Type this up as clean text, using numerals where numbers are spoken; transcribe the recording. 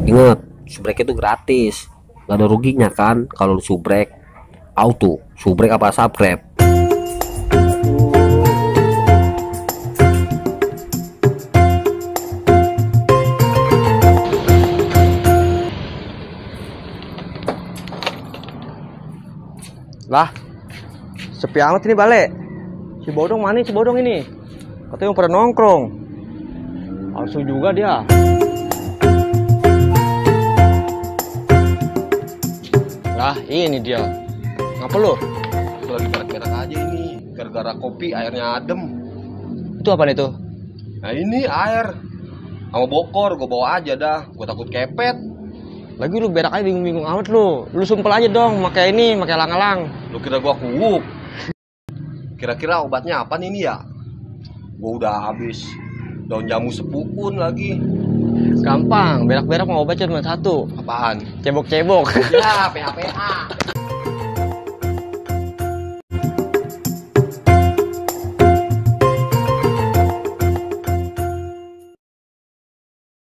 Ingat, subrek itu gratis, nggak ada ruginya kan kalau lu subrek. Auto, subrek apa subscribe? Lah, sepi amat ini balik. Si Bodong mana si Bodong ini? Katanya pada nongkrong. Palsu juga dia. Lah, ini dia. Ngapa lu? Gue lagi berak-berak aja ini. Gara-gara kopi airnya adem. Itu apa itu? Nah ini air sama bokor gue bawa aja dah. Gue takut kepet. Lagi lu berak aja bingung-bingung amat lu. Lu sumpel aja dong, pakai ini, pakai lang-lang. Lu kira gue kuuk? Kira-kira obatnya apa nih ya? Gue udah habis daun jamu sepukun lagi. Gampang, berak-berak mau obatnya cuma satu. Apaan? Cebok-cebok. Ya, PHPA.